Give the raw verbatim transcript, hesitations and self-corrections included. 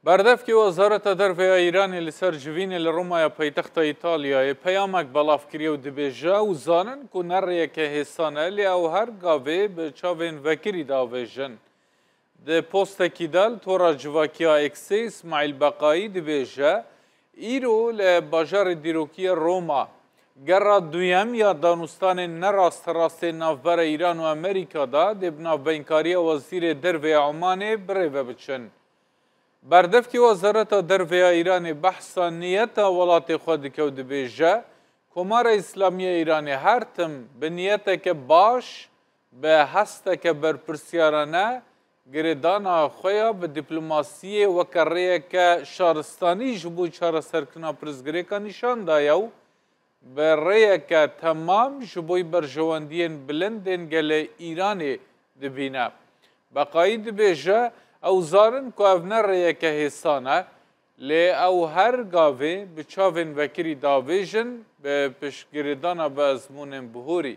Berdevkê Wezareta Derve ya Îranê li ser civînê li Romaya paytexta Îtalyayê peyamek belav kiriye û dibêje, ew zanin ku ne rêyeke hêsan e, lê ew her gavê bi çavên vekirî davêjin. Di postekî de li tora civakiya X'ê Îsmaîl Beqayî dibêje, îro li bajarê dîrokî yê Roma, gerra duyem ya danûstanên ne rasterast ê navbera Îran û Amerîka de dê bi navbeynkariya Wezîrê Derve ya Omanê birêve biçin. Berdevkê Wezareta Derve ya Îranê behsa niyeta welatê xwe dike û dibêje, Komara Îslamî ya Îranê her tim bi niyeteke baş, bi hesteke berpirsiyarane girêdana xwe ya bi dîplomasiyê weke rêyeke şaristanî ji bo çareserkirina pirsgirêka nîşan daye û bi rêyeke temam ji bo berjewendiyên bilind ên gelê Îranê dibîne. Beqayî dibêje, ew zanin ku ev ne rêyeke hêsan e, lê ew her gavê bi çavên vekirî davêjin bi piştgirêdana bi ezmûnên bihurî.